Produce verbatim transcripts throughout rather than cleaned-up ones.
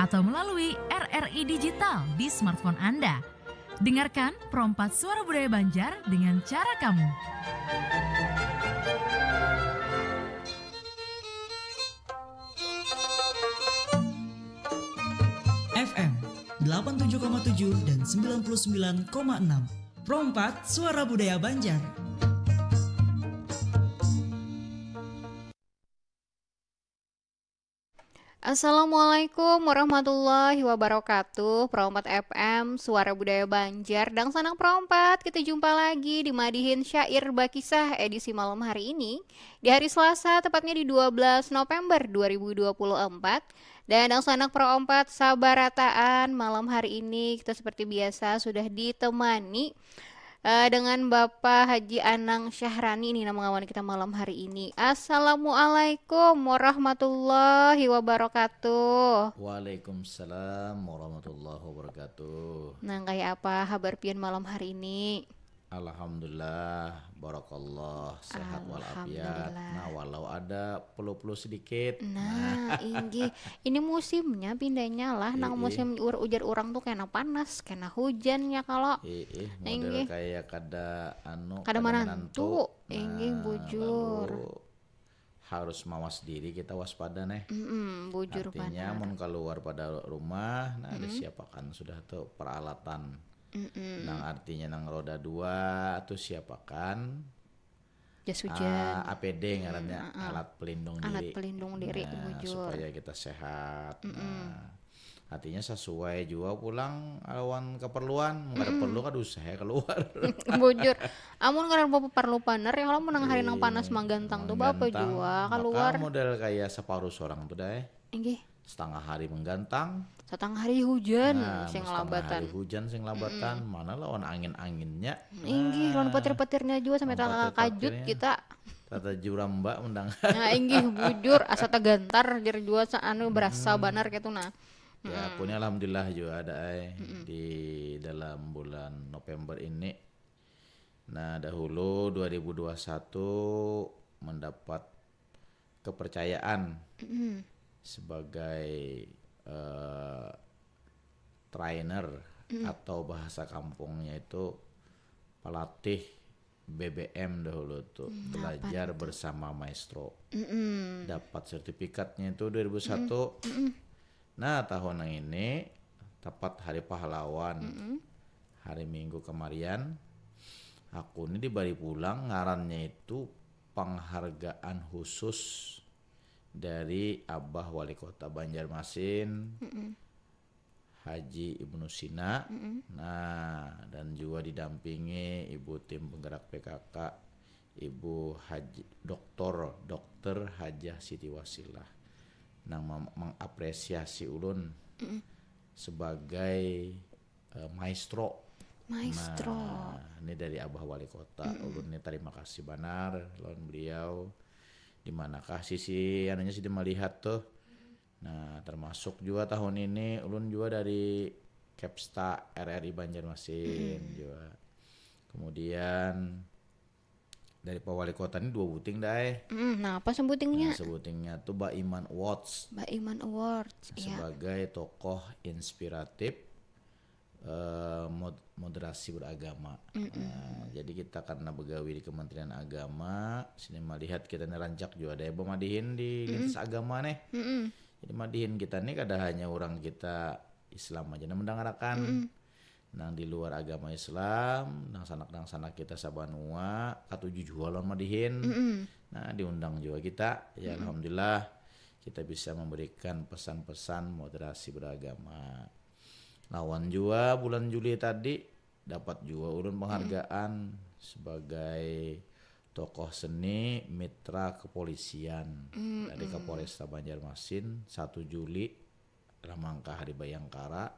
atau melalui R R I Digital di smartphone Anda. Dengarkan Pro empat Suara Budaya Banjar dengan cara kamu. F M delapan tujuh koma tujuh dan sembilan puluh sembilan koma enam. Pro empat Suara Budaya Banjar. Assalamualaikum warahmatullahi wabarakatuh. Pro empat F M, Suara Budaya Banjar. Dangsanak Pro empat, kita jumpa lagi di Madihin Syair Bakisah edisi malam hari ini. Di hari Selasa, tepatnya di dua belas November dua ribu dua puluh empat. Dan dangsanak Pro empat sabarataan, malam hari ini kita seperti biasa sudah ditemani eh, dengan Bapak Haji Anang Syahrani ini nama ngawan kita malam hari ini. Assalamualaikum warahmatullahi wabarakatuh. Waalaikumsalam warahmatullahi wabarakatuh. Nah, kayak apa kabar pian malam hari ini? Alhamdulillah, barakallah, sehat walafiat. Alhamdulillah. Nah, walau ada pelu-pelu sedikit. Nah, inggih. Ini musimnya pindahnya lah, nang Ii. Musim ur- ujar orang tuh kena panas, kena hujan ya kalau. Ih, ih, Nah, inggih. Model kayak kada anu, Kada menantu. Inggih, Nah, bujur. Lalu harus mawas diri kita waspada nih. Mm-mm, bujur Artinya banar. Mun keluar pada rumah, nah ada siapakan sudah tuh peralatan. Mm-mm. Nang artinya nang roda dua tuh siapakan. Jas hujan. Ah, A P D ngarannya, alat pelindung Alat diri. pelindung diri, Nah, bujur. Supaya kita sehat. Nah, artinya sesuai juga pulang lawan keperluan. Mun kada perlu kada usah ya keluar. Bujur. Amun kada perlu paner ya kalau menang hari nang panas manggantang tuh bapak Manggantang, jua maka keluar. Model kayak separuh seorang tuh deh. Inggih. Setengah hari menggantang. Setengah hari hujan Nah, sing setengah labatan. Hari hujan sing labatan. Mana lawan angin-anginnya. Inggih, lawan petir-petirnya juga sampai Lawan tangkakajut petir-petirnya. Kita. Tata juramba mendang. Nah, inggih bujur asa tegantar jar jua sa- anu berasa banar gitu nah. Ya, aku ni alhamdulillah juga ada ai di dalam bulan November ini. Nah, dahulu dua ribu dua satu mendapat kepercayaan sebagai eh, trainer atau bahasa kampungnya itu pelatih B B M dahulu tuh, belajar bersama maestro. Mm-mm. Dapat sertifikatnya itu dua ribu satu. Nah, tahun yang ini tepat hari pahlawan, hari Minggu kemarin, aku ini dibari pulang ngarannya itu penghargaan khusus dari Abah Wali Kota Banjarmasin, Haji Ibnu Sina. Nah, dan juga didampingi Ibu Tim Penggerak P K K, Ibu Haji Doktor Dokter Hajah Siti Wasilah, nang mem- mengapresiasi ulun sebagai eh, maestro. Maestro. Nah, ini dari Abah Wali Kota. Ulun ini terima kasih banar lawan beliau. Di manakah sisi anunya sih melihat tuh. Nah, termasuk juga tahun ini ulun juga dari Kepsta R R I Banjarmasin juga. Kemudian dari Pak Wali Kota ini dua buting dah eh. Mm, nah, apa sebutingnya? Nah, sebutingnya tuh Baiman Awards Baiman Awards. Ya. Sebagai tokoh inspiratif eh, mod- moderasi beragama. Nah, jadi kita karena begawi di Kementerian Agama, sini melihat kita ini rancak juga ada ya madihin di lintas agama nih. Mm-mm. Jadi madihin kita nih kada hanya orang kita Islam aja nah mendangarakan. Nang di luar agama Islam, nang sanak-nang sanak kita sabanua, katuju jua lawan madihin. Nah, diundang juga kita. Ya, alhamdulillah kita bisa memberikan pesan-pesan moderasi beragama. Lawan jua bulan Juli tadi dapat jua ulun penghargaan sebagai tokoh seni mitra kepolisian dari Kapolresta Banjarmasin satu Juli dalam rangka Hari Bayangkara.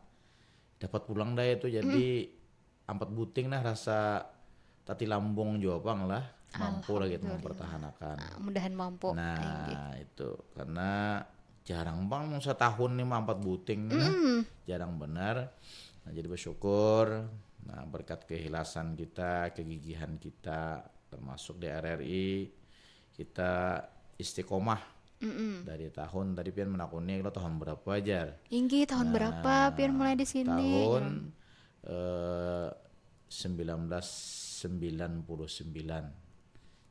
Dapat pulang dah itu jadi empat buting nah rasa tati lambung jua pang lah mampu lah gitu mempertahankan. Ah, mudahan mampu. Inggih. Nah, itu karena jarang pang mun setahun nih mah empat buting nih, nah. Jarang benar. Nah, jadi bersyukur. Nah, berkat keikhlasan kita, kegigihan kita, termasuk di R R I, kita istiqomah Mm-mm. Dari tahun tadi pian menakuni lo tahun berapa, jar? Inggih, tahun berapa pian mulai di sini? Tahun eh, sembilan belas sembilan puluh sembilan.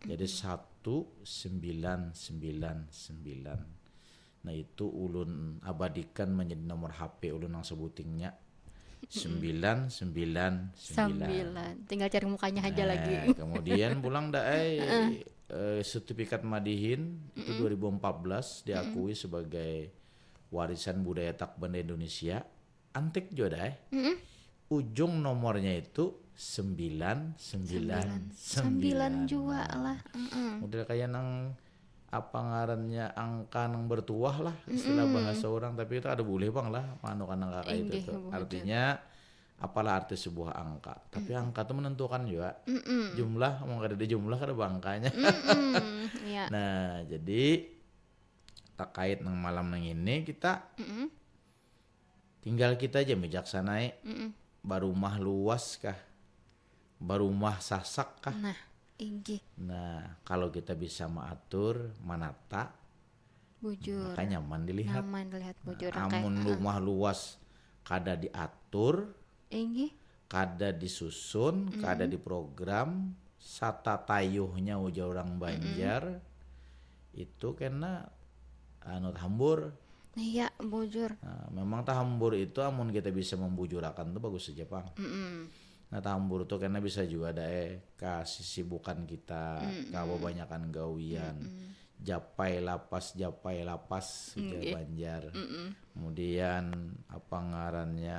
Jadi satu sembilan sembilan sembilan. Nah, itu ulun abadikan menjadi nomor H P ulun yang sebutingnya. Sembilan sembilan sembilan. Sembilan. Tinggal cari mukanya aja lagi. Nah, kemudian pulang daai eh, sertifikat madihin itu dua ribu empat belas diakui sebagai warisan budaya tak benda Indonesia. Antik juga daai. Ujung nomornya itu sembilan sembilan Sembilan jua lah. Mm-mm. Model kayak nang apa ngarannya angka nang bertuah lah istilah bahasa orang, tapi itu ada boleh bang lah manukan angka kayak itu Inggih, tuh. bujur. Artinya apalah arti sebuah angka, tapi angka itu menentukan juga Mm-mm. jumlah, mau kada ada jumlah kada bangkanya. Mm-mm. Iya. Nah, jadi terkait nang malam nang ini kita Mm-mm. tinggal kita aja bijaksanai Mm-mm. barumah luas kah, barumah sasak kah. Nah, inggih. Nah, kalau kita bisa mengatur, menata, Bujur. Maka nyaman dilihat. Nyaman dilihat, bujur. Amun rumah luas kada diatur, Inggih. Kada disusun, kada diprogram, satatayuhnya ujar orang Banjar, itu kena anu tahambur. Iya, bujur. Nah, memang tahambur itu amun kita bisa membujurakan tuh bagus saja pang. Mm-mm. Nah, tahambur tuh kena bisa juga ada eh kasisibukan kita, kabanyakan gawian. Japai lapas, japai lapas, ujar Banjar. Kemudian apa ngarannya,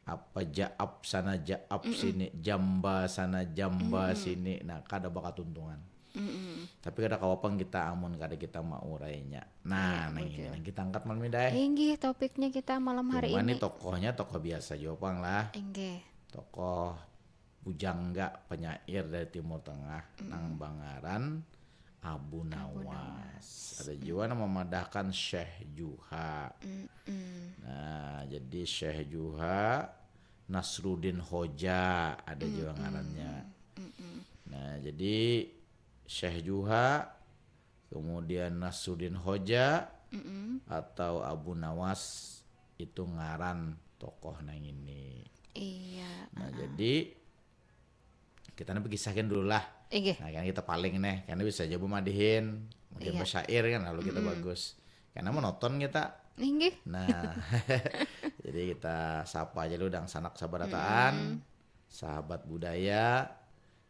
apa jaap sana jaap sini, jamba sana jamba sini, nah kada bakatuntungan. Mm-mm. Tapi kada kawa pang kita amun kada kita maurainya. Nah, nang ini nang kita angkat malam ini dai. Inggih, topiknya kita malam hari Cuma ini. Nih tokohnya tokoh biasa jua pang lah. Inggih. Tokoh bujangga penyair dari Timur Tengah nang bangaran Abu Nawas. Ada jua nang memadahkan Syekh Juha. Mm-mm. Nah, jadi Syekh Juha, Nasruddin Hoja ada jua ngarannya. Mm-mm. Nah, jadi Syekh Juha, kemudian Nasruddin Hoja Mm-mm. atau Abu Nawas itu ngaran tokoh nang ini. Iya. Nah, jadi kita nih kisahkan dulu lah. Inggih. Nah, kan kita paling nih, karena bisa aja madihin, mungkin Iya. Bersyair kan, lalu kita bagus. Karena menonton kita. Inggih. Nah, jadi kita sapa aja lu dangsanak sabarataan, sahabat budaya,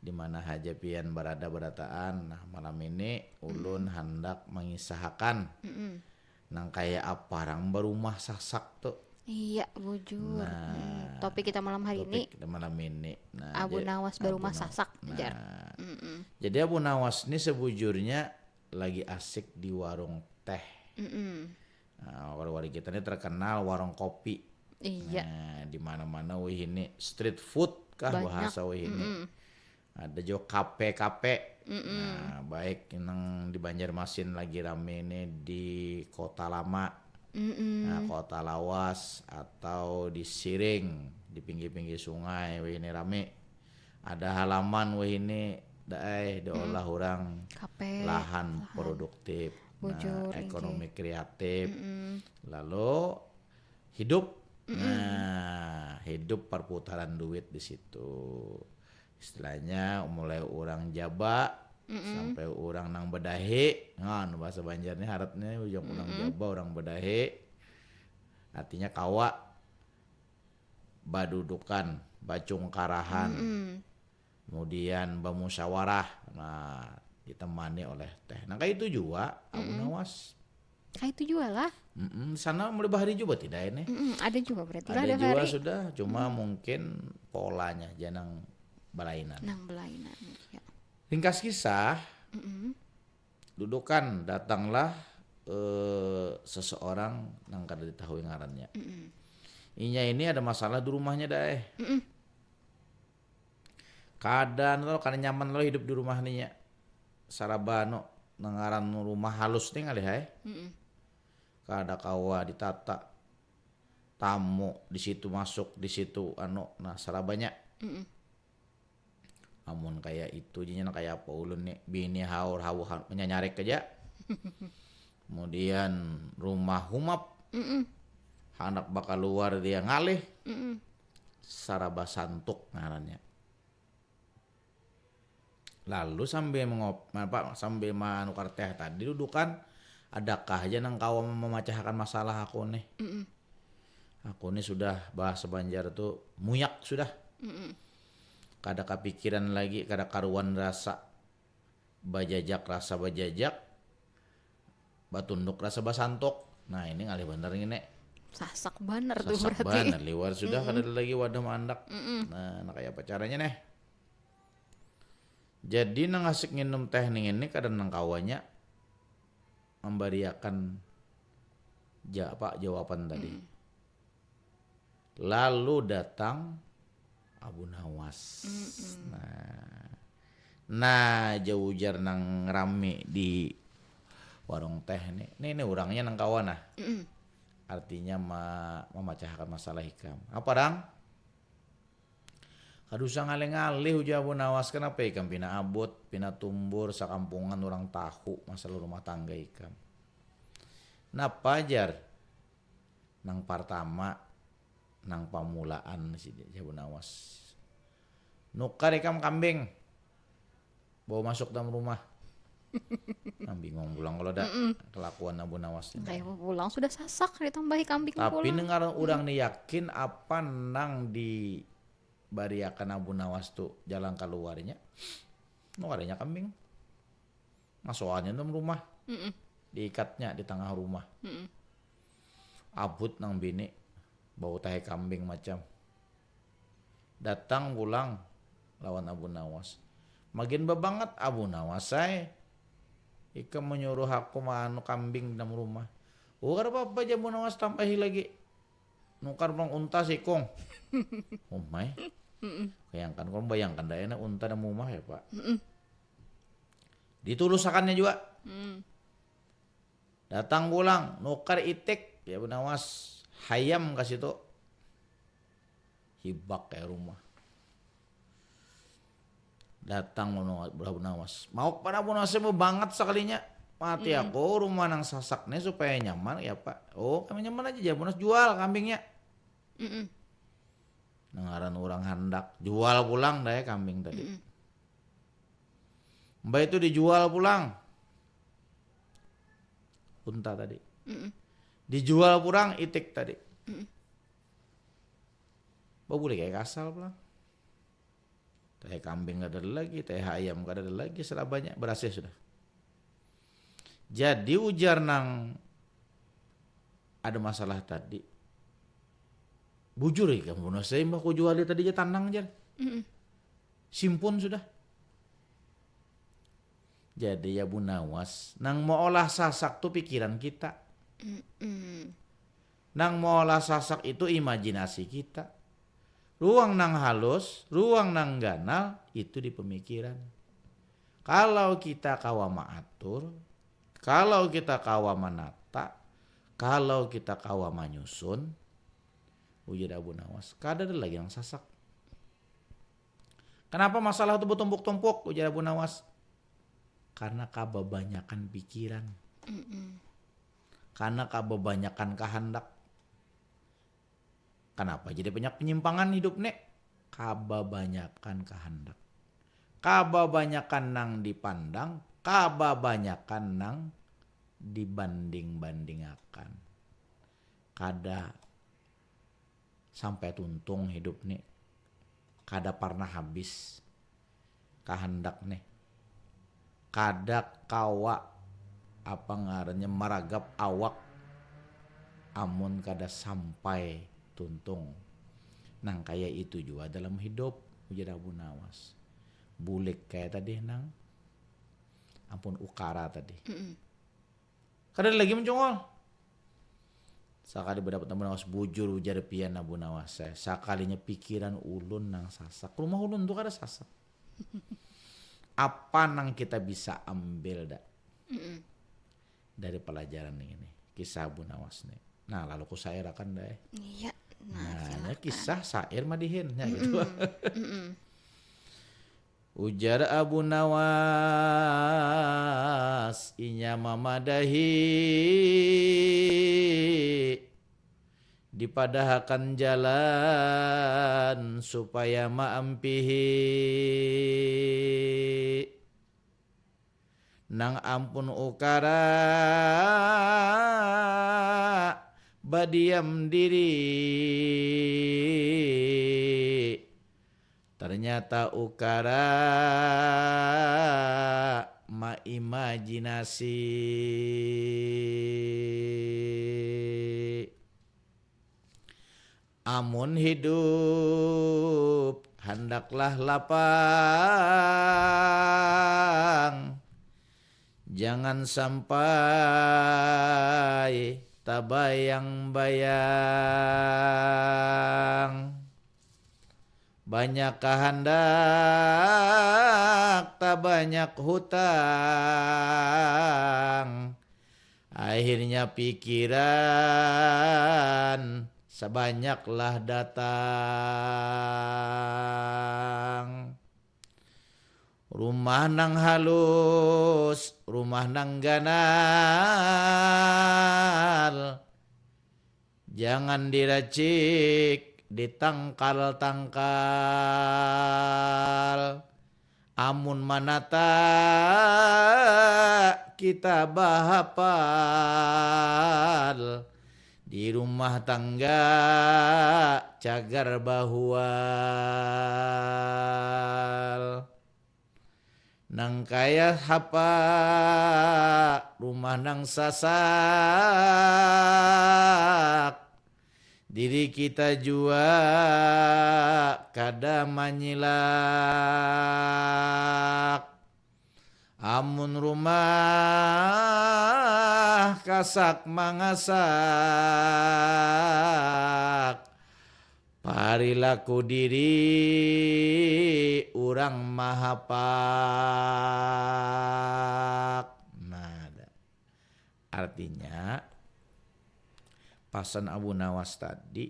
di mana haja pian berada berataan. Nah, malam ini ulun hendak mengisahakan Mm-mm. nang kayak apa orang berumah sasak tuh. Iya, bujur. Nah, Hmm, topik kita malam hari ini, Topik kita malam ini. Nah, Abu jadi Nawas Abu berumah Nawas. sasak, Nah, jar. Mm-mm. Jadi Abu Nawas ini sebujurnya lagi asik di warung teh. Mm-mm. Nah, kalau warung kita ini terkenal warung kopi. Iya. Nah, di mana-mana wih ini street food kah Banyak. Bahasa wih ini. Mm-mm. Ada juga kafe-kafe. Nah, baik nang di Banjarmasin lagi rame ini di Kota Lama. Mm-mm. Nah, Kota Lawas atau di Siring, di pinggir-pinggir sungai wih ini rame. Ada halaman wih ini daai diolah orang Kafe. Lahan produktif. Bujur, Nah, ekonomi kreatif. Mm-mm. Lalu hidup. Nah, hidup perputaran duit di situ. Istilahnya mulai orang jaba sampai orang nang bedahi. Nah, bahasa Banjarnya haratnya ujung orang jaba, orang bedahi. Artinya kawa badudukan, bacungkarahan. Mm-mm. Kemudian bamusyawarah. Nah, ditemani oleh teh. Nah, kayak itu juga Abu Nawas. Kayak itu juga lah. Mm-mm, sana mulai bahari juga tidak ini. Mm-mm, ada juga berarti lah Ada ada juga hari. Sudah, cuma mungkin polanya aja nang balainan. Nang belainan. Ya. Ringkas kisah, Mm-mm. dudukan datanglah eh, seseorang nang kada ditahui ngarannya. Mm-mm. Inya ini ada masalah di rumahnya dae. Mm-mm. Kada anu, kada nyaman lo hidup di rumah ninya. Saraba anu, nang ngaran rumah halus nih ngalih ai. Mm-mm. Kada kawa ditata. Tamu di situ masuk, di situ anu, nah sarabanya. Mm-mm. Amun kaya itu jadinya nang kaya apa ulun nih, bini haur hawuhan menyanyarek aja. kemudian rumah humap, Mm-mm. handak bakaluar dia ngalih, Mm-mm. saraba santuk ngarannya. Lalu sambil mengop, apa, sambil manukar teh tadi dudukan, adakah aja nang kawa memacahakan masalah aku nih? Mm-mm. Aku nih sudah bahasa Banjar tuh muyak sudah. Mm-mm. Kada kapikiran lagi, kada karuan rasa. Bajajak rasa bajajak, batunduk rasa basantuk. Nah, ini ngalih banar ngini. Sasak banar tuh Sasak berarti. Banar liwar sudah, kada ada lagi wadah maandak. Mm-mm. Nah, nah, kaya apa caranya nih? Jadi nang asik nginum teh ning ini kada nang kawanya memberiakan ja, apa, jawaban tadi. Mm. Lalu datang Abu Nawas. Mm-mm. Nah, nah, jauh ujar nang rami di warung teh nih. Nih, nih orangnya nang kawa nah. Mm-mm. Artinya ma- memacahakan masalah ikam. Apa, Rang? Kada usah ngalih-ngalih, ujar Abu Nawas, kenapa ikam pina abut, pina tumbur, sakampungan urang tahu masalah rumah tangga ikam. Napa, jar? Nang partama, nang pamulaan, si, jar Abu Nawas. Nukar ikam kambing, bawa masuk dalam rumah. Nang bingung pulang kalau ada kelakuan Abu Nawas ini. Kayak pulang sudah sasak ditambahi kambing Tapi pulang. Dengar urang ni yakin apa nang dibariakan Abu Nawas tu jalan kaluarnya. Nukarnya kambing. Masukannya dalam rumah. Mm-mm. Diikatnya di tengah rumah. Mm-mm. Abut nang bini bau tahi kambing macam. Datang pulang lawan Abu Nawas. Magin babangat Abu Nawas ai. Ikam menyuruh aku maanu kambing dalam rumah. Oh, kada apa-apa, jar Abu Nawas, tambahi lagi. Nukar pulang unta sikung. Umai. Mm-mm. Bayangkan, kalau bayangkan dah enak unta dalam rumah ya, Pak. Mm-mm. Ditulusakannya juga. Mm. Datang pulang, nukar itik, ya Abu Nawas, hayam ka situ. Hibak kayak rumah. Datang Abu Nawas, Abu Nawas. Mau pada Abu Nawas mau banget sekalinya. Mati aku, rumah nang sasak nih supaya nyaman ya, Pak. Oh, kami nyaman aja, jar Abu Nawas, jual kambingnya. Mm-mm. Nang ngaran urang handak, jual pulang dah ya kambing tadi. Mm-mm. Mbak itu dijual pulang. Unta tadi. Mm-mm. Dijual pulang itik tadi. Mm-mm. Babulih kayak kasal pulang. Teh kambing kada ada lagi, teh ayam kada ada lagi, serabanya berhasil sudah. Jadi ujar nang ada masalah tadi. Bujur ya kamu, saya mbah ku juali tadi aja tanang, jar. Mm-mm. Simpun sudah. Jadi ya Abu Nawas, nang meolah sasak tu pikiran kita. Mm-mm. Nang meolah sasak itu imajinasi kita. Ruang nang halus, ruang nang ganal itu di pemikiran. Kalau kita kawa maatur, kalau kita kawa manata, kalau kita kawa manyusun, ujar Abu Nawas, kada ada lagi nang sasak. Kenapa masalah itu bertumpuk-tumpuk, ujar Abu Nawas? Karena kababanyakan pikiran. Mm-mm. Karena kababanyakan kahandak. Kenapa jadi banyak penyimpangan hidup nih? Kababanyakan kahandak. Kababanyakan nang dipandang, kababanyakan nang dibanding-bandingakan. Kada sampai tuntung hidup nih. Kada pernah habis kahandak nih. Kada kawa apa ngarannya maragap awak amun kada sampai tuntung. Nang kaya itu jua dalam hidup, ujar Abu Nawas. Bulik kaya tadi nang ampun ukara tadi. Mm-mm. Kada ada lagi mencongol. Sakali berdapat Abu Nawas, bujur ujar pian Abu Nawas, eh, sakalinya pikiran ulun nang sasak. Rumah ulun tu kada sasak. Apa nang kita bisa ambil dah Mm-mm. dari pelajaran ini, kisah Abu Nawas nih? Nah, lalu ku syairakan dah, eh. Iya. Nah, Nah, ini silakan. Kisah syair madihin, ya gitu. Mm-mm. Mm-mm. Ujar Abu Nawas, inya mamadahi dipadahakan jalan supaya maampihi. Nang ampun ukara badiam diri, ternyata ukara maimajinasi. Amun hidup handaklah lapang, jangan sampai tabayang-bayang. Banyak kahandak, tabanyak hutang. Akhirnya pikiran sabanyaklah datang. Rumah nang halus, rumah nang ganal. Jangan diracik, ditangkal-tangkal. Amun manata kita bahapal, di rumah tangga cagar bahual. Nang kaya hapa rumah nang sasak, diri kita jua kada manyilak. Amun rumah kasak mangasak, parilaku diri urang mahapak. Nah, artinya pasan Abu Nawas tadi,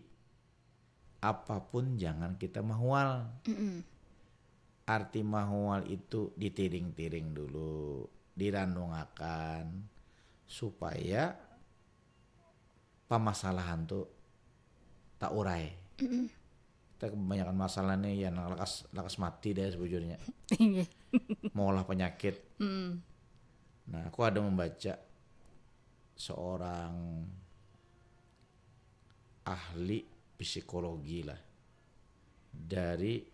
apapun jangan kita mahual. Mm-mm. Arti mahual itu ditiring-tiring dulu, diranungakan supaya pamasalahan tu taurai. Mm-mm. Kita kebanyakan masalah nih yang lakas lakas mati deh sebujurnya. Iya. Maulah penyakit. Mm. Nah, aku ada membaca seorang ahli psikologi lah dari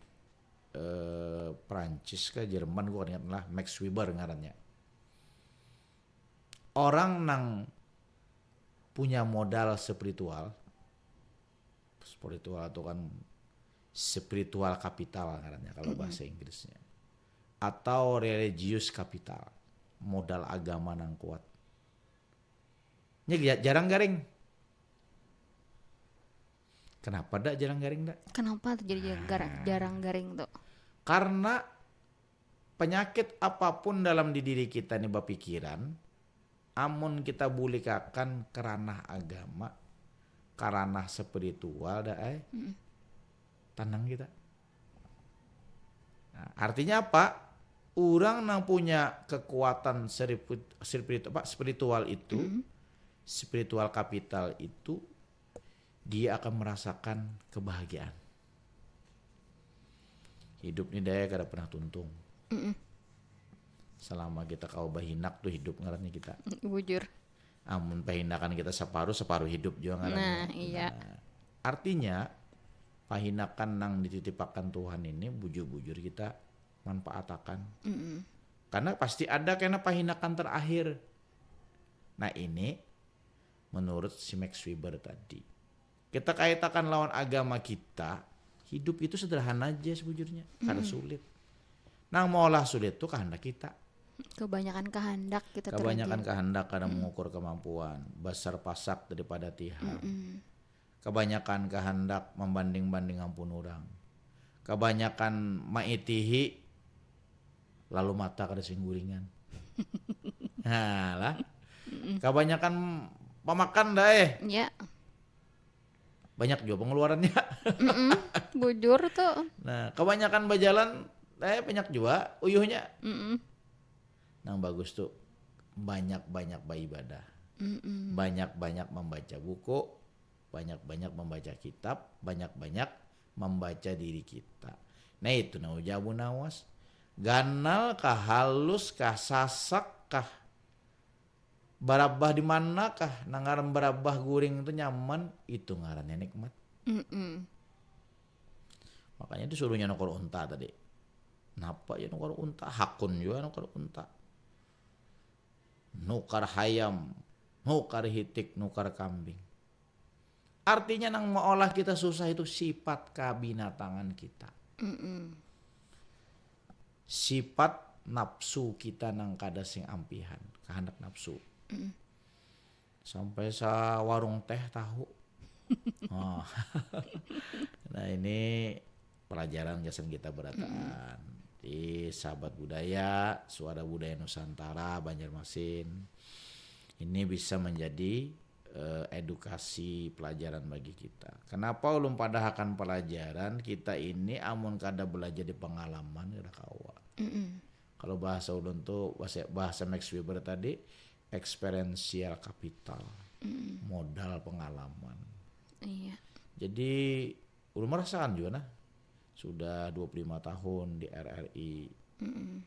eh, Prancis ke Jerman, gua ingat lah, Max Weber ngarannya. Orang nang punya modal spiritual, spiritual itu kan spiritual capital ngarannya kalau bahasa Inggrisnya, atau religious capital, modal agama nang kuat. Ini jarang garing. Kenapa dak jarang garing dak? Kenapa tuh jadi jarang, jarang garing tuh? Karena penyakit apapun dalam di diri kita ini bapikiran, amun kita bulikakan ke ranah agama, ke ranah spiritual dah, eh, tenang kita. Nah, artinya apa? Orang yang punya kekuatan spiritu, apa, spiritual itu, spiritual capital itu, dia akan merasakan kebahagiaan. Hidup ni daya kada pernah tuntung. Mm-mm. Selama kita kawa bahinak tuh hidup ngarannya kita. Bujur. Amun pahinakan kita separuh, separuh hidup juga ngarannya. Nah, iya. Nah, artinya pahinakan nang dititipakan Tuhan ini bujur-bujur kita manfaatakan. Mm-mm. Karena pasti ada kena pahinakan terakhir. Nah, ini menurut si Max Weber tadi. Kita kaitakan lawan agama kita, hidup itu sederhana aja sebujurnya, kada sulit. Nang maulah sulit tuh kehendak kita. Kebanyakan kehendak kita. Kebanyakan kehendak kada mengukur kemampuan, besar pasak daripada tiham. Mm-mm. Kebanyakan kehendak membanding-banding ampun orang. Kebanyakan maitihi lalu mata kada singguringan. Nah, lah. Kebanyakan pamakan dah eh. Ya. Banyak juga pengeluarannya. Mm-mm, bujur tuh. Nah, kebanyakan berjalan eh banyak juga uyuhnya. Mm-mm. Nang bagus tuh banyak-banyak beribadah, Mm-mm. banyak-banyak membaca buku, banyak-banyak membaca kitab, banyak-banyak membaca diri kita. Nah itu nah ujar Abu Nawas. Ganal kah, halus kah, sasak kah, barabah di mana kah? Nah ngaran barabah guring itu nyaman, itu ngarannya nikmat. Mm-mm. Makanya disuruhnya nukar unta tadi. Napa ya nukar unta? Hakun juga nukar unta. Nukar hayam, nukar hitik, nukar kambing. Artinya nang meolah kita susah itu sifat kabinatangan kita. Mm-mm. Sifat nafsu kita nang kada sing ampihan, kehendak nafsu. Mm. Sampai sa warung teh tahu. Oh. Nah ini pelajaran gasan kita berataan di sahabat budaya, suara budaya Nusantara, Banjarmasin. Ini bisa menjadi eh, edukasi pelajaran bagi kita. Kenapa ulun padahakan pelajaran kita ini amun kada belajar di pengalaman kada kawa. Mm-mm. Kalau bahasa ulun tuh bahasa, bahasa Max Weber tadi experiential capital, Mm-mm. modal pengalaman. Iya. Jadi ulun merasakan juga nah sudah dua puluh lima tahun di R R I. Mm-mm.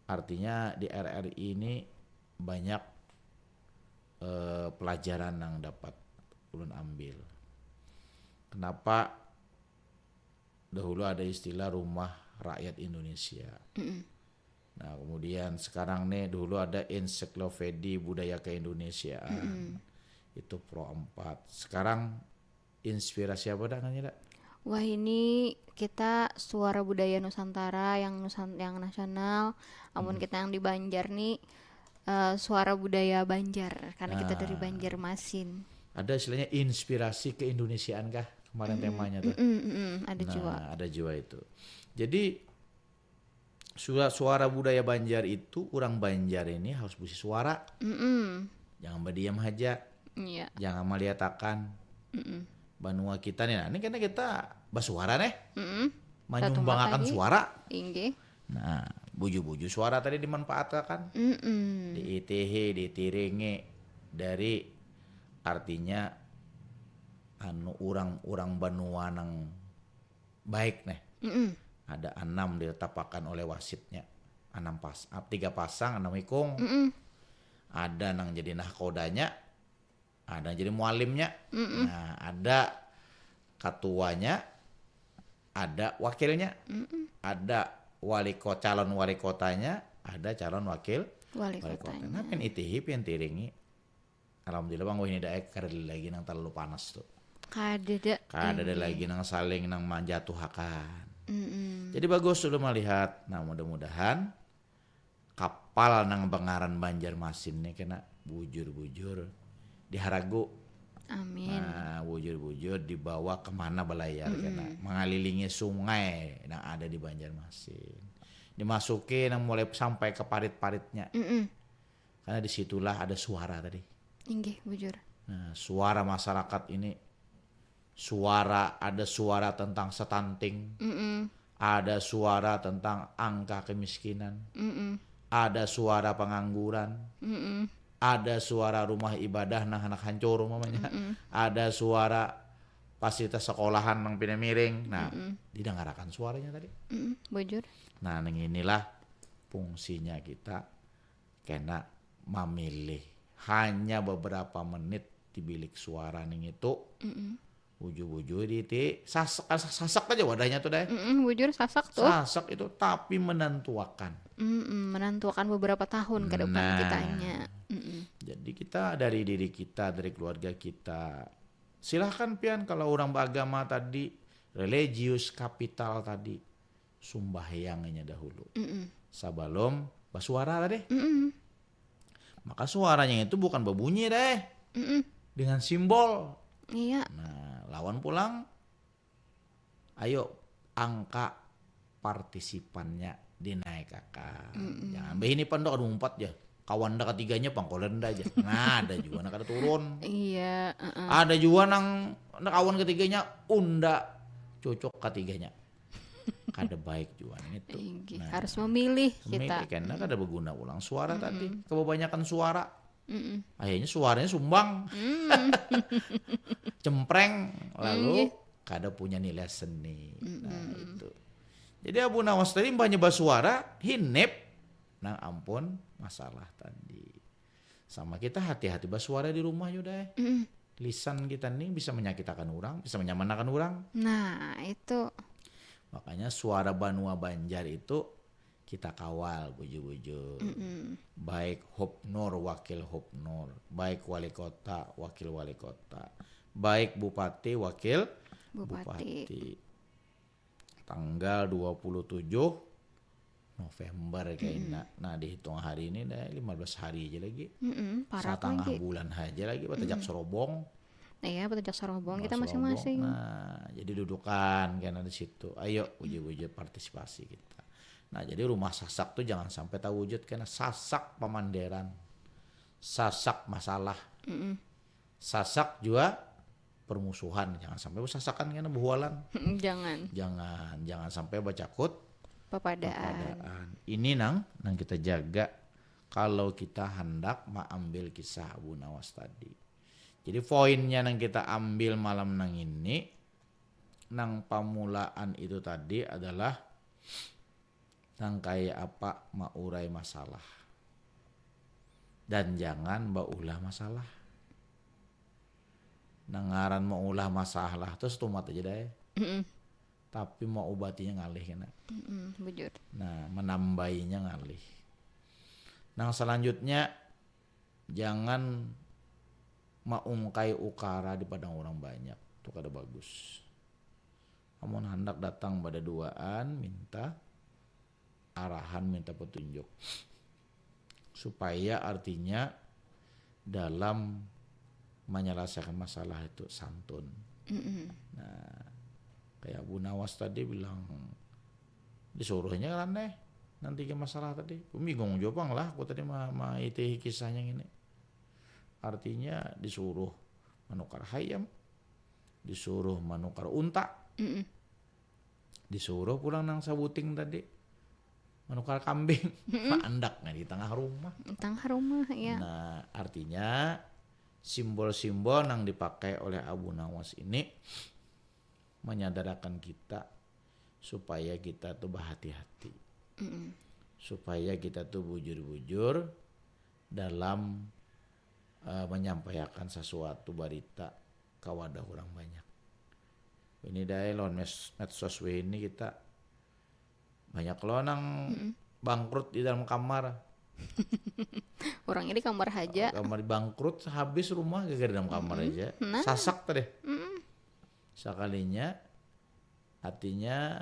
Artinya di R R I ini banyak eh, pelajaran yang dapat ulun ambil. Kenapa dahulu ada istilah rumah rakyat Indonesia. Mm-mm. Nah, kemudian sekarang nih dulu ada ensiklopedi budaya keindonesiaan. Mm-mm. Itu pro empat. Sekarang inspirasi apa dah namanya dah? Wah ini kita suara budaya Nusantara yang nusan yang nasional. Amun Hmm. Kita yang di Banjar nih eh, suara budaya Banjar karena kita dari Nah. Banjarmasin. Ada istilahnya inspirasi keindonesiaan kah kemarin Mm-mm. temanya tuh. Mm-mm, mm-mm. Ada Nah, juga. Ada juga itu. Jadi suara, suara budaya Banjar itu orang Banjar ini harus bisi suara. Mm-mm. Jangan berdiam aja. Iya. Jangan meliatakan Mm-mm. banua kita nih. Nah, ini karena kita bersuara nih. Mm-mm. Menyumbangkan Satu mata suara. Inggih. Nah, buju-buju suara tadi dimanfaatkan. Mm-mm. Diitihi, ditiringi dari artinya anu orang-orang banua nang baik nih. Mm-mm. Ada enam ditetapakan oleh wasitnya. Enam pas, ah, tiga pasang, enam ikung. Mm-mm. Ada nang jadi nahkodanya, ada nang jadi mualimnya. Mm-mm. Nah, ada katuanya, ada wakilnya, Mm-mm. ada wali ko calon wali kotanya, ada calon wakil Wali wali kota. kotanya. Nah, pian itihi, pian tiringi. Alhamdulillah bang, wah ini daek kada ada lagi nang terlalu panas tuh. Kada ada. Kada ada Inggih. Lagi nang saling nang manjatuhakan. Mm-mm. Jadi bagus sudah melihat. Nah, mudah-mudahan kapal nang bangaran Banjarmasin ini kena bujur-bujur diharagu. Amin. Nah, bujur-bujur dibawa kemana belayar Mm-mm. kena mengelilingi sungai yang ada di Banjarmasin. Dimasuki nang mulai sampai ke parit-paritnya. Mm-mm. Karena disitulah ada suara tadi. Inggih, bujur. Nah, suara masyarakat ini, suara, ada suara tentang stunting, Mm-mm. ada suara tentang angka kemiskinan, Mm-mm. ada suara pengangguran, Mm-mm. ada suara rumah ibadah nang handak hancur umpamanya, Mm-mm. ada suara fasilitas sekolahan nang pina miring. Nah, Mm-mm. didangarakan suaranya tadi. Mm-mm. Bujur. Nah, nang inilah fungsinya kita kena memilih hanya beberapa menit di bilik suara ning itu. Mm-mm. Bujur-bujur di ti sasak, sasak aja wadahnya tuh deh. Mm-mm, bujur sasak tuh. Sasak itu tapi menentuakan. Mm-mm, menentuakan beberapa tahun ke depan Nah. Kitanya. Mm-mm. Jadi kita dari diri kita, dari keluarga kita. Silahkan pian kalau orang beragama tadi, religius, kapital tadi, sumbahyangnya dahulu. Mm-mm. Sebelum bersuara tadi. Mm-mm. Maka suaranya itu bukan berbunyi deh. Mm-mm. Dengan simbol. Iya. Nah, lawan pulang, ayo angka partisipannya dinaikakan. Mm-mm. Jangan bahini pandok ada umpat ya. Kawan dah ketiganya pangkolan dah aja. Nah, ada juga nak ada turun. Iya, heeh. Ada juga nang, nang kawan ketiganya unda cocok ketiganya. kada baik jua nang itu. Inggih, nah, harus memilih kita. Memilih, karena kada berguna ulang suara tadi. Kebanyakan suara. Akhirnya suaranya sumbang. Cempreng, lalu kada punya nilai seni. Nah, itu. Jadi Abu Nawas tadi mbahnya basuara, hinip, nang ampun masalah tadi. Sama kita hati-hati basuara di rumah, Yuda. Lisan kita nih bisa menyakitakan orang, bisa menyamanakan orang. Nah, itu. Makanya suara banua Banjar itu kita kawal bujur-bujur. Baik Hubnur, wakil Hubnur, baik wali kota, wakil wali kota, baik bupati, wakil Bupati. Bupati. Tanggal dua puluh tujuh November kayaknya. Nah, dihitung hari ini dah lima belas hari aja lagi. Mm-mm, parak Setengah lagi. bulan aja lagi, batajak serobong. Iya, batajak serobong kita Serobong. masing-masing. Nah, jadi dudukan kena di situ. Ayo, uji-uji partisipasi kita. Nah, jadi rumah Sasak tuh jangan sampai terwujud karena Sasak pamanderan. Sasak masalah. Sasak juga permusuhan. Jangan sampai bersasakan karena buhualan. Jangan. Jangan, jangan sampai bacakut Papadaan. Papadaan. Ini nang, nang kita jaga kalau kita hendak mengambil kisah Abu Nawas tadi. Jadi poinnya nang kita ambil malam nang ini, nang pamulaan itu tadi adalah nang kaya apa maurai masalah. Dan jangan baulah masalah. Nang ngaran maulah masalah tuh setumat aja deh. Mm-mm. Tapi mau ubatinya ngalih kena. Mm-mm, bujur. Nah, menambainya ngalih. Nang selanjutnya, jangan maungkai ukara di padang orang banyak. Itu kada bagus. Amun hendak datang pada duaan, minta arahan, minta petunjuk. Supaya artinya dalam menyelesaikan masalah itu santun. Mm-mm. Nah, kayak Abu Nawas tadi bilang, disuruhnya kan aneh nanti ke masalah tadi. Bingung juga pang lah, aku tadi ma maitihi kisahnya ini. Artinya disuruh menukar hayam, disuruh menukar unta, Mm-mm. disuruh pulang nang sabuting tadi menukar kambing. Andak nah di tengah rumah. Tengah rumah ya. Nah, artinya simbol-simbol yang dipakai oleh Abu Nawas ini menyadarakan kita supaya kita tuh berhati-hati. Mm-mm. Supaya kita tuh bujur-bujur dalam eh, menyampaikan sesuatu berita ke wadah orang banyak. Ini dai lawan mes- medsos weh ini kita banyak lo nang bangkrut di dalam kamar. Orangnya di kamar aja. Kamar bangkrut habis rumah gara-gara dalam kamar aja. Nah. Sasak tadi. Mm-mm. Sekalinya artinya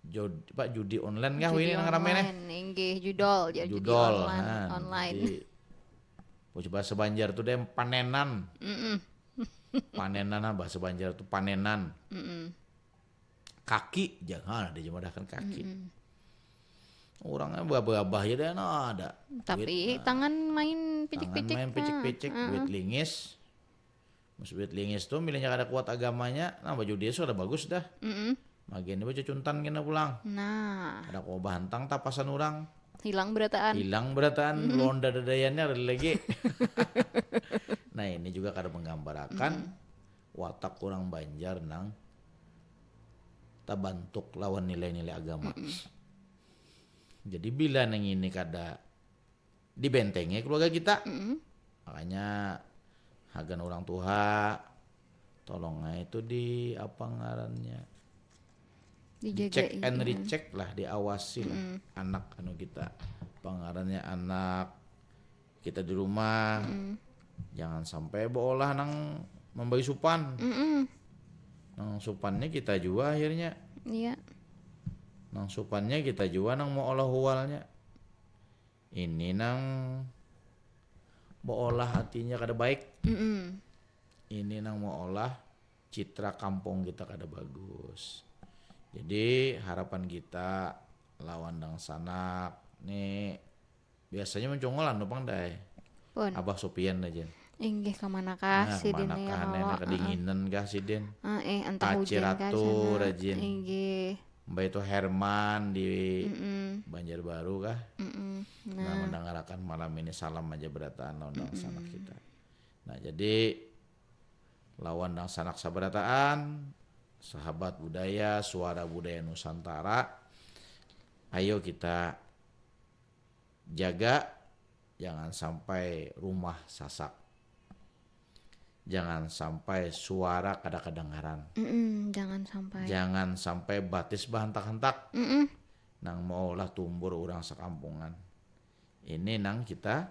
jod, apa, judi online kah Judi ini nang rame nih? Online, inggih, judol, ya, judi Judol, online. Nah, Online. Jadi, bahasa Banjar tuh deh panenan. Mm-mm. Panenan, nah, bahasa Banjar tuh panenan. Mm-mm. Kaki, jangan ada jemadakan kaki. Mm-mm. Orangnya babah-babah aja deh, nah, ada. Tapi Duit, nah, tangan main tangan picik-picik. main picik-picik, Nah, duit heeh. Lingis. Mas duit Lingis tuh milihnya kada kuat agamanya, nah baju dia sudah bagus dah. Mm-mm. Magian dia baju cuntan kena pulang. Nah, Ada kau bahantang tapasan orang. hilang berataan. Hilang berataan, londa dadayannya ada lagi. Nah, ini juga kada menggambarakan watak orang Banjar nang tabantuk lawan nilai-nilai agama. Jadi bila nang ini kada dibentengi keluarga kita, Mm-mm. makanya hagan orang tua, tolong aja itu di apa ngarannya, Dijaga check and ini. Recheck lah, diawasi lah anak anu kita, apa ngarannya, anak kita di rumah. Jangan sampai beolah nang membagi supan. Mm-mm. Nang supannya kita jua akhirnya. Iya. Nang supannya kita jua nang mau olah hualnya. Ini nang beolah hatinya kada baik. Mm-mm. Ini nang mau olah citra kampung kita kada bagus. Jadi harapan kita lawan dangsanak nih biasanya mencongol anu pang dai. Pun. Abah Sopian aja. Inggih, kemana kah Nah, sidin kemana ya kah kalau, nenek heeh. kedinginan kah sidin? Eh, eh, entah Paci hujan kah ratu sana. Rajin. Inggih. Mbak itu Herman di Mm-mm. Banjarbaru kah? Mm-mm. Nah, Nah, mendengarakan malam ini salam aja berataan lawan dangsanak kita. Nah, jadi lawan dangsanak sabarataan, sahabat budaya, suara budaya Nusantara, ayo kita jaga, jangan sampai rumah sasak. Jangan sampai suara kada kedengaran. mm-mm, jangan sampai. Jangan sampai batis bahantak-hantak. Mm-mm. Nang maulah tumbur urang sakampungan. Ini nang kita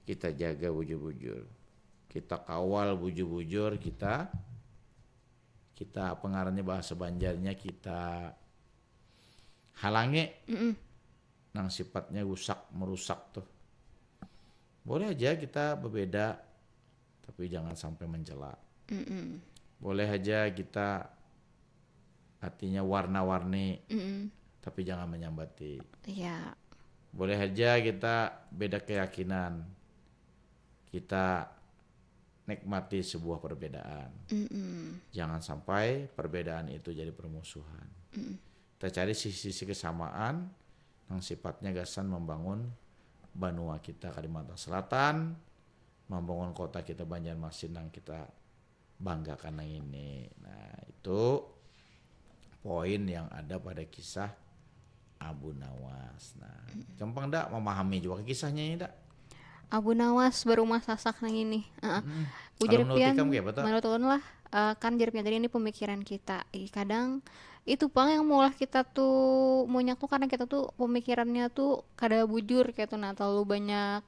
kita jaga bujur-bujur. Kita kawal bujur-bujur, kita kita apa ngarannya bahasa Banjarnya kita halangi Mm-mm. nang sifatnya rusak merusak tuh. Boleh aja kita berbeda, tapi jangan sampai mencela. Mm-mm. Boleh aja kita artinya warna-warni, Mm-mm. tapi jangan menyambati. Ya. Boleh aja kita beda keyakinan, kita nikmati sebuah perbedaan. Mm-mm. Jangan sampai perbedaan itu jadi permusuhan. Mm-mm. Kita cari sisi-sisi kesamaan yang sifatnya gasan membangun banua kita Kalimantan Selatan, membangun kota kita Banjarmasin yang kita banggakan yang ini. Nah, itu poin yang ada pada kisah Abu Nawas. Nah, gampang dak memahami juga kisahnya ini dak? Abu Nawas berumah sasak nang ini. Heeh. Hmm. Ujar Kalau menurut pian, ikam kayak apa tuh? Menurut ulun lah, eh, kan jar pian tadi ini pemikiran kita. Ih, kadang itu pang yang maulah kita tuh munyak tuh karena kita tuh pemikirannya tuh kada bujur kayak tuh, nah, terlalu banyak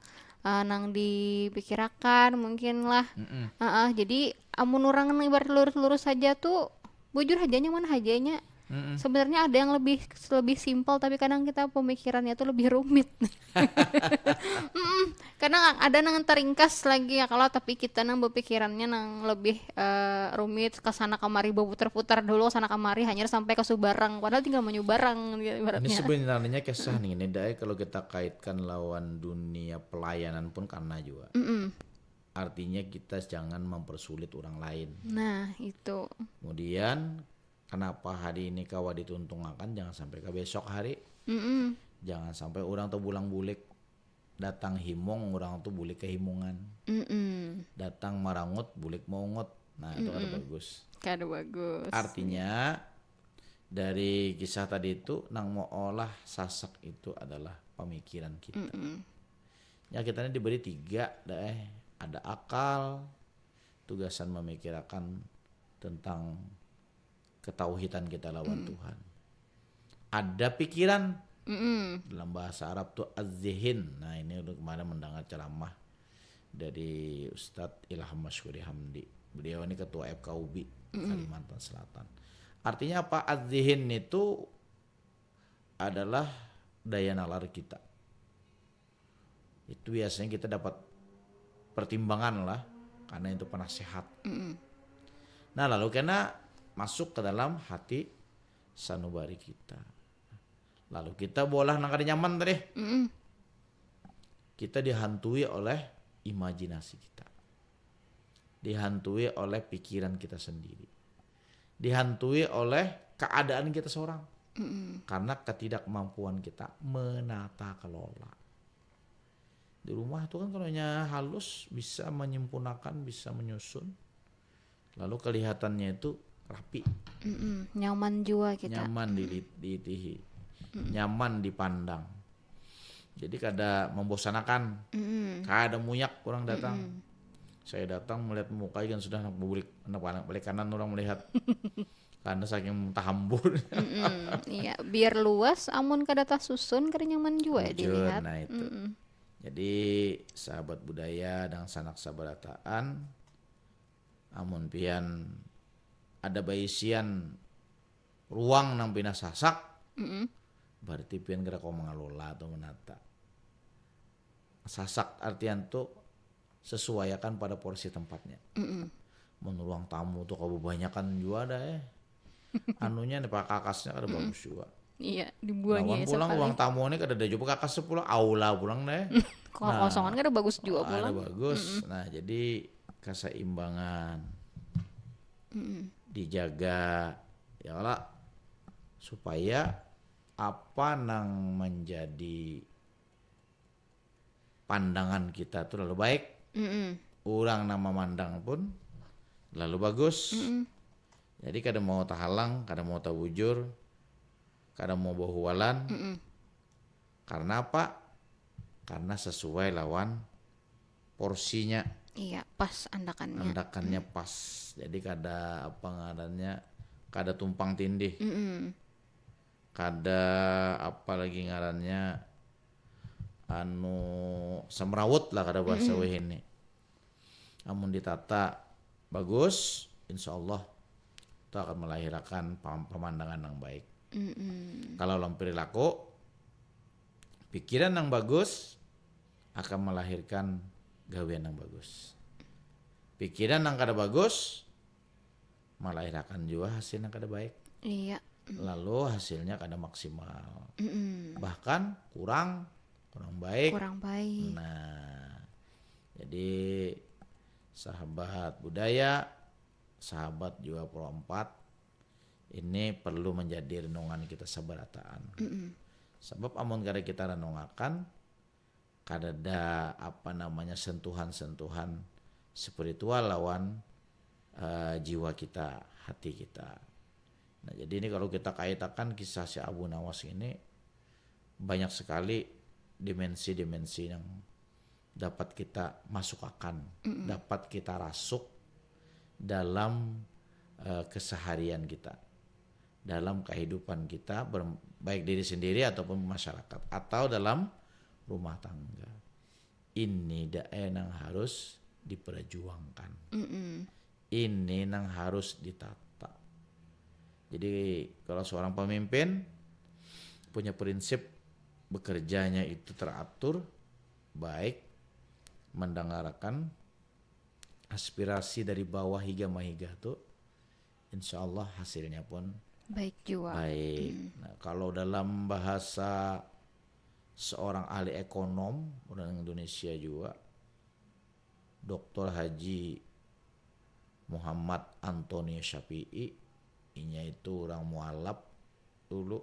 eh, nang dipikirakan mungkin lah. Mm-mm. Heeh, jadi amun orang ibarat lurus-lurus saja tuh bujur aja nyaman aja nya. Mm-mm. Sebenarnya ada yang lebih lebih simpel tapi kadang kita pemikirannya tuh lebih rumit. Mm-mm. Kadang ada nang teringkas lagi ya kalau tapi kita nang berpikirannya nang lebih eh, rumit ke sana kemari berputar-putar dulu ke sana kemari hanyar sampai ke subarang padahal tinggal menyubarang gitu Ini ibaratnya. Sebenarnya kisah nih ini dai kalau kita kaitkan lawan dunia pelayanan pun karena juga. Mm-mm. Artinya kita jangan mempersulit orang lain. Nah itu. Kemudian kenapa hari ini kawa dituntungakan jangan sampai ke besok hari. Mm-mm. Jangan sampai orang tuh bulang bulik datang himung orang tuh bulik ke himungan. Mm-mm. Datang marangut bulik maungut. Nah, itu kada bagus. Kada bagus. Artinya dari kisah tadi itu nang maulah sasak itu adalah pemikiran kita. Mm-mm. Ya kita ini diberi tiga deh. Ada akal, tugasan memikirkan tentang ketauhidan kita lawan Tuhan. Ada pikiran Mm-mm. dalam bahasa Arab tuh az-zihin. Nah ini udah kemarin mendengar ceramah dari Ustadz Ilham Masyuri Hamdi. Beliau ini ketua F K U B I Kalimantan Selatan. Artinya apa? Az-zihin itu adalah daya nalar kita. Itu biasanya kita dapat pertimbangan lah karena itu penasehat. Mm-mm. Nah lalu kena masuk ke dalam hati sanubari kita. Lalu kita bolah nang kada nyaman tadi. Mm-mm. Kita dihantui oleh imajinasi kita. Dihantui oleh pikiran kita sendiri. Dihantui oleh keadaan kita seorang. Mm-mm. Karena ketidakmampuan kita menata kelola. Di rumah tuh kan kalau nya halus bisa menyempurnakan, bisa menyusun. Lalu kelihatannya itu rapi, Mm-mm. Nyaman juga kita. nyaman di, diitihi, nyaman dipandang. Jadi kada membosanakan, Mm-mm. kada munyak orang datang. Saya datang melihat muka ikan sudah anak bulik, anak anak balik kanan orang melihat karena saking tahambur. Mm-mm. Iya, biar luas amun kada tasusun kada nyaman juga Bujur, dilihat. Nah itu. Mm-mm. Jadi sahabat budaya dan sanak sabarataan, amun pian ada baisian ruang nang pina sasak, Mm-mm. berarti pian kada kawa mengelola atau menata. Sasak artian tu sesuaiakan pada porsi tempatnya. Mm-mm. Mun ruang tamu tu kebanyakan jua ada eh. Anunya nih pak kakasnya kada bagus juga. Iya, dibuangnya Lawan pulang sekali. Ruang tamu ini kada ada juga kakas pulang aula pulang deh. Kalau kosongan kada bagus juga Ada pulang. Bagus. Nah, jadi keseimbangan Mm-mm. dijaga ya lah supaya apa nang menjadi pandangan kita tu lalu baik. Mm-mm. Orang nang memandang pun lalu bagus. Mm-mm. Jadi kada mau tahalang, kada mau tabujur, kada mau bahualan. Mm-mm. Karena apa? Karena sesuai lawan porsinya. Iya, pas andakannya. Andakannya pas. Jadi kada apa ngarannya, kada tumpang tindih. Mm-mm. Kada apa lagi ngarannya, anu, semrawut lah kada bahasa wahini. Amun ditata bagus, insya Allah itu akan melahirkan pam-, pemandangan yang baik. Mm-mm. Kalau dalam perilaku, pikiran yang bagus akan melahirkan gawian yang bagus. Pikiran yang kada bagus melahirkan juga hasil yang kada baik. Iya. Lalu hasilnya kada maksimal. Mm-mm. Bahkan kurang, kurang baik. Kurang baik. Nah, jadi sahabat budaya, sahabat juga Pro empat, ini perlu menjadi renungan kita sabarataan. Mm-mm. Sebab amun kada kita renungakan, kadada apa namanya sentuhan-sentuhan spiritual lawan, eh, jiwa kita, hati kita. Nah, jadi ini kalau kita kaitakan kisah si Abu Nawas ini, banyak sekali dimensi-dimensi yang dapat kita masukakan, mm-mm, dapat kita rasuk dalam, eh, keseharian kita, dalam kehidupan kita, ber-, baik diri sendiri ataupun masyarakat, atau dalam rumah tangga. Ini dae nang harus diperjuangkan. Mm-mm. Ini nang harus ditata. Jadi kalau seorang pemimpin punya prinsip bekerjanya itu teratur, baik, mendengarkan aspirasi dari bawah higa mahiga tu, insya Allah hasilnya pun baik juga. Baik. Hmm. Nah, kalau dalam bahasa seorang ahli ekonom, orang Indonesia juga, Doktor Haji Muhammad Antonio Syafi'i, inya itu orang mualaf dulu,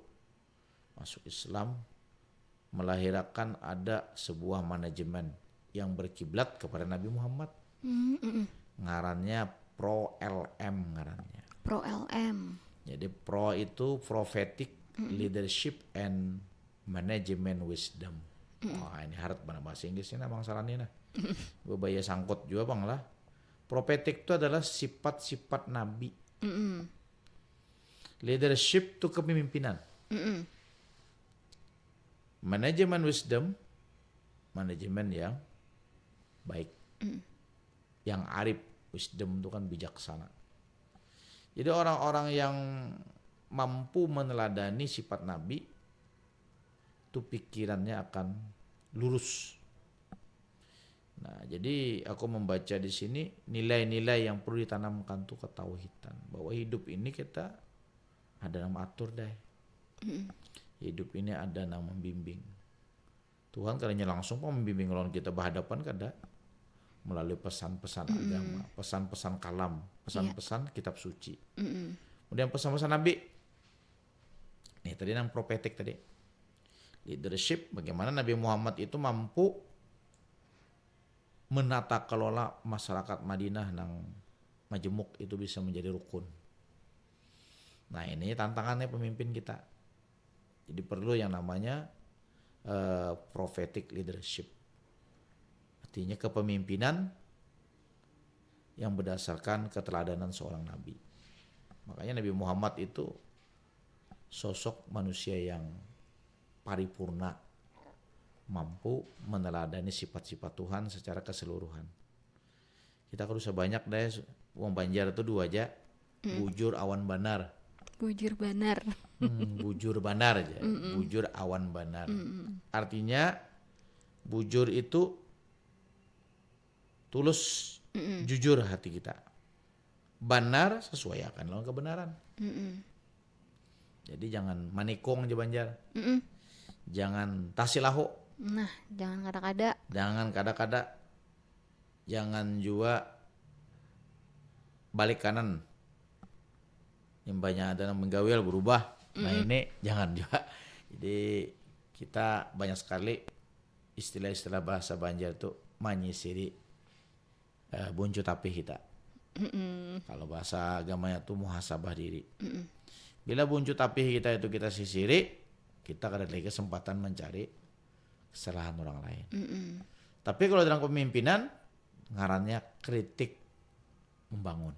masuk Islam, melahirkan ada sebuah manajemen yang berkiblat kepada Nabi Muhammad. Hmm, mm-mm. Ngarannya Pro L M ngarannya. Pro L M. Jadi pro itu prophetic, mm-mm, leadership and management wisdom. Mm-mm. Wah, ini harat banar bahasa Inggris ini, Abang Sarani nah. Bebaya sangkut juga, Bang, lah. Prophetic itu adalah sifat-sifat nabi. Mm-mm. Leadership itu kepemimpinan. Mm-mm. Manajemen wisdom, manajemen yang baik. Mm. Yang arif, wisdom itu kan bijaksana. Jadi orang-orang yang mampu meneladani sifat Nabi, itu pikirannya akan lurus. Nah, jadi aku membaca di sini nilai-nilai yang perlu ditanamkan tuh ketauhidan, bahwa hidup ini kita ada nang mengatur deh. Mm-mm. Hidup ini ada nang membimbing. Tuhan kadanya langsung pang membimbing lawan kita bahadapan, kada, melalui pesan-pesan, mm-mm, agama, pesan-pesan kalam, iya, pesan-pesan kitab suci. Mm-mm. Kemudian pesan-pesan Nabi. Nih tadi nang prophetic tadi. Leadership, bagaimana Nabi Muhammad itu mampu menata kelola masyarakat Madinah nang majemuk itu bisa menjadi rukun. Nah, ini tantangannya pemimpin kita. Jadi perlu yang namanya, eh, prophetic leadership. Artinya kepemimpinan yang berdasarkan keteladanan seorang nabi. Makanya Nabi Muhammad itu sosok manusia yang paripurna, mampu meneladani sifat-sifat Tuhan secara keseluruhan. Kita kada usah banyak deh, wong Banjar tuh dua aja, mm, bujur awan banar. Bujur banar. Hmm, bujur banar aja. Mm-mm. Bujur awan banar. Mm-mm. Artinya bujur itu tulus, mm-mm, jujur hati kita. Banar sesuaiakan lawan kebenaran. Mm-mm. Jadi jangan manikung aja Banjar. Mm-mm. Jangan tasilahu. Nah, jangan kada-kada. Jangan kada-kada. Jangan jua balik kanan. Imbahnya ada nang menggawil berubah. Nah, ini jangan juga. Jadi kita banyak sekali istilah-istilah bahasa Banjar tuh manyisiri, eh, buncu tapih kita. Kalau bahasa agamanya tuh muhasabah diri. Bila buncu tapih kita itu kita sisiri, kita kada lagi kesempatan mencari kesalahan orang lain. Tapi kalau dalam kepemimpinan, ngarannya kritik membangun.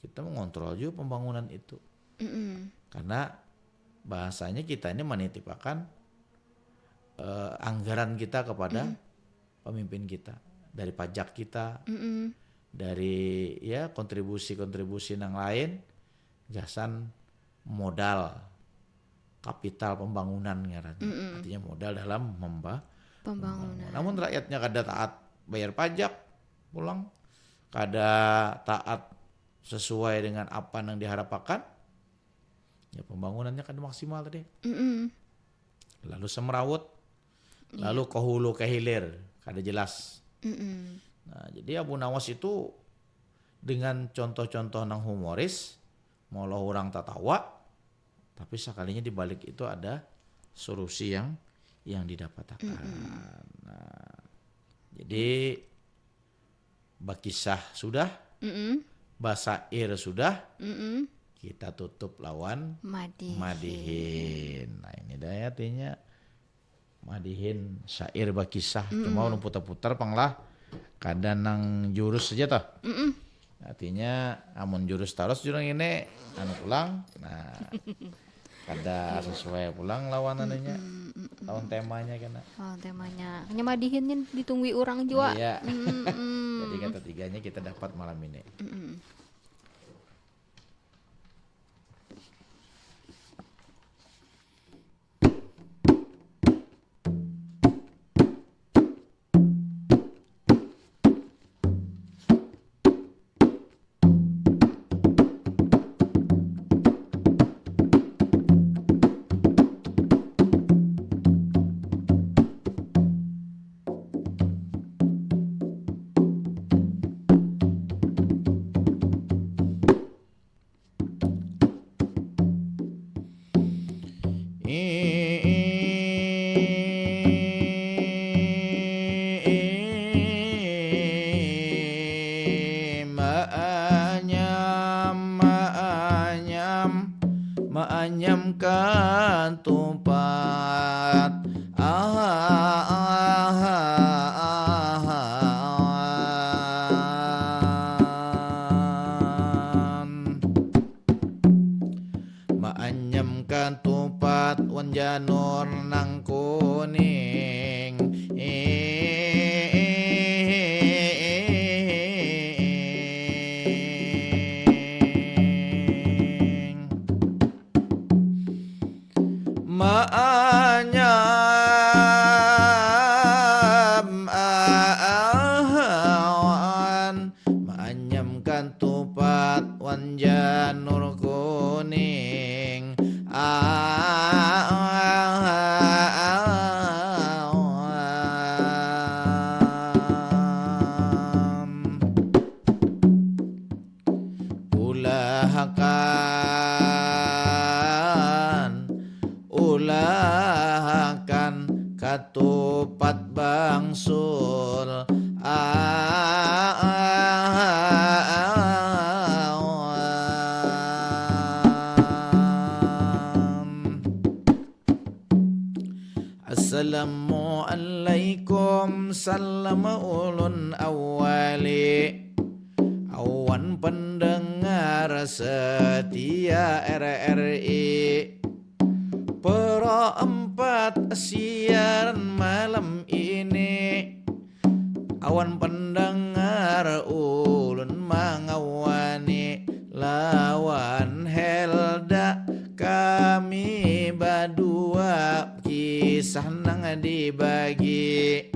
Kita mengontrol juga pembangunan itu. Karena bahasanya kita ini menitipakan, eh, anggaran kita kepada pemimpin kita, dari pajak kita, dari, ya, kontribusi-kontribusi yang lain, gasan modal kapital pembangunan ngarannya. Artinya modal dalam memba- Pembangunan. Namun rakyatnya kada taat bayar pajak pulang, kada taat sesuai dengan apa yang diharapkan, ya pembangunannya kada maksimal tadi. Mm-mm. Lalu semrawut, lalu ke hulu ke hilir, kada jelas. Mm-mm. Nah, jadi Abu Nawas itu dengan contoh-contoh nang humoris, maulah orang tatawa, tapi sekalinya di balik itu ada solusi yang yang didapatkan. Nah, jadi bakisah sudah, Mm-mm. basair sudah, Mm-mm. kita tutup lawan Madihin. Madihin. Nah, ini dah artinya madihin syair bakisah. Cuma ulun putar-putar pang lah. Kada nang jurus saja toh. Mm-mm. Artinya amun jurus tarus jurang ini anu pulang. Nah, kada sesuai pulang lawan anunya. Lawan temanya kena. Oh, temanya. Hanya madihin ni ditunggui orang jua. Iya. Mm-mm. Jadi kata tiganya kita dapat malam ini. Mm-mm. Maanyam, maanyam, maanyam katupat. Ahan. Maanyam katupat wan janur nang kuning. Maanyam awan, maanyam katupat wan janur kuning awan. Ulahakan, ulahakan katupat bangsul awan. Assalamualaikum, salam ulun awali. Awan pendengar setia R R I. Pro empat siaran malam ini. Awan pendengar ulun mangawani lawan Helda, kami badua kisah nang dibagi.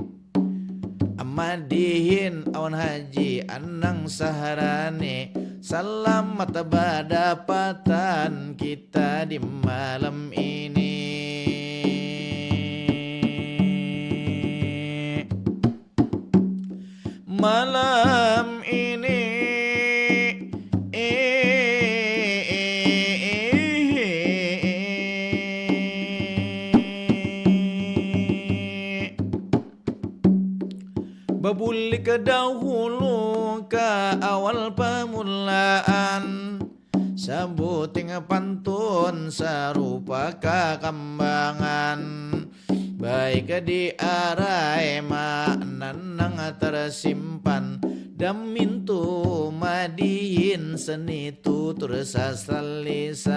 Madihin awan Haji Anang Sahrani, salamat badapatan kita di malam ini. Malam ini Puting pantun sarupa kakambangan, baik diarai makna nang tersimpan, damintu madihin seni tutur sastra lisan.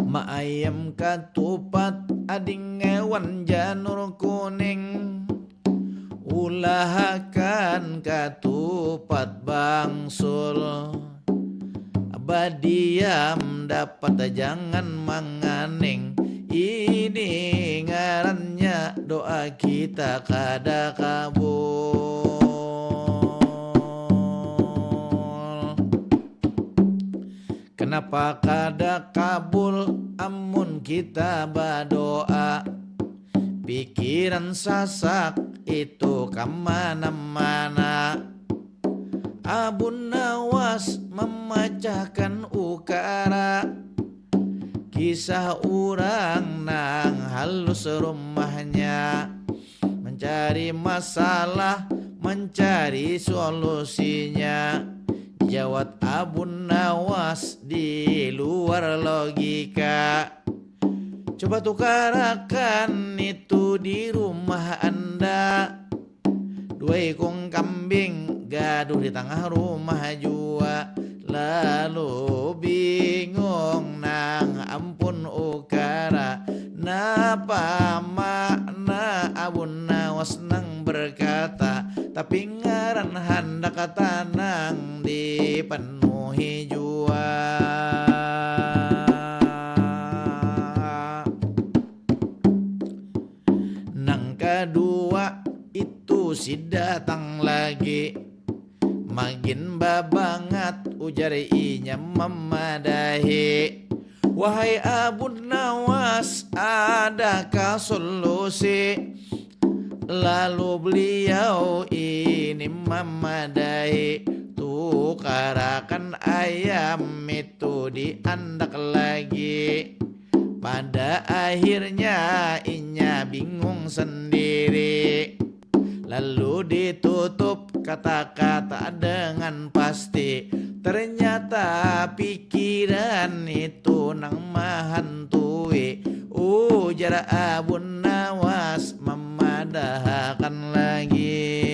Maayam katupat adingewan janur kuning, ulahakan katupat bangsul. Badiam dapat jangan manganing, ini ngarannya doa kita kada kabul. Kenapa kada kabul amun kita badoa? Pikiran sasak itu kamana-mana. Abu Nawas memecahkan ukara, kisah urang nang halus rumahnya, mencari masalah, mencari solusinya. Jawat Abu Nawas di luar logika. Coba tukarakan itu di rumah anda. Dua ikung kambing gaduh di tangah rumah jua. Lalu bingung nang ampun ukara. Napa makna Abu Nawas nang berkata, tapi ngaran handak tanang dipenuhi jua. Nang kadua itu si datang lagi. Magin babangat ujar inya mamadahi. Wahai Abu Nawas, adakah solusi? Lalu beliau ini mamadahi, tukarakan ayam itu diandak lagi. Pada akhirnya inya bingung sendiri. Lalu ditutup kata-kata dengan pasti. Ternyata pikiran itu nang mahantui. Ujar Abu Nawas mamadahakan lagi.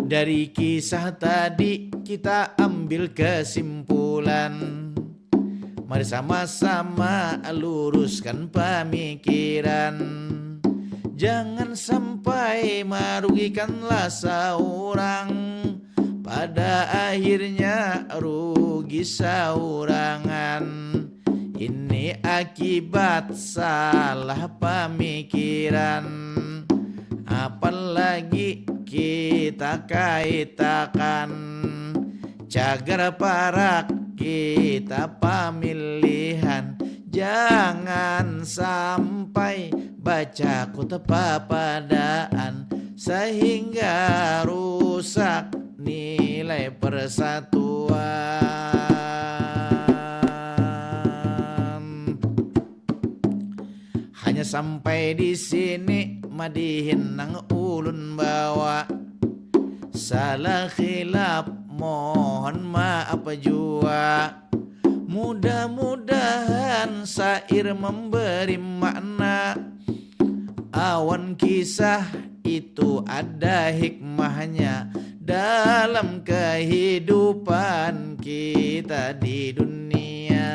Dari kisah tadi kita ambil kesimpulan. Mari sama-sama luruskan pamikiran. Jangan sampai marugikanlah saurang. Pada akhirnya rugi saurangan. Ini akibat salah pamikiran. Apalagi kita kaitakan cagar parak kita pamilihan. Jangan sampai bacakut papadaan sehingga rusak nilai persatuan. Hanya sampai di sini madihin nang ulun bawa. Salah khilaf mohon maaf jua. Mudah-mudahan syair memberi makna. Awan kisah itu ada hikmahnya dalam kehidupan kita di dunia.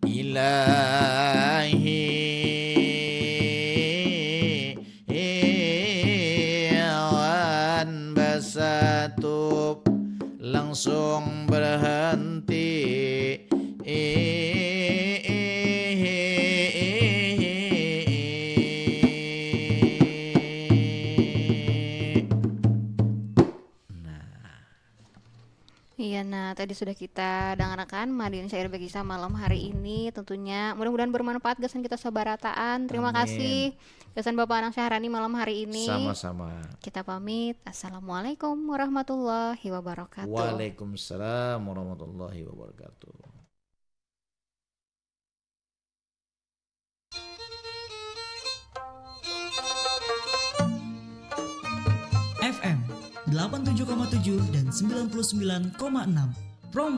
Ilahi wan basatup langsung berhenti. Nah. Iya, nah, tadi sudah kita dengarkan Madin Syair Berkisah malam hari ini. Tentunya mudah-mudahan bermanfaat gasan kita sabarataan. Terima Amin. kasih gasan Bapak Anang Syahrani malam hari ini. Sama-sama. Kita pamit. Assalamualaikum warahmatullahi wabarakatuh. Waalaikumsalam warahmatullahi wabarakatuh. delapan tujuh koma tujuh dan sembilan puluh sembilan koma enam. Prom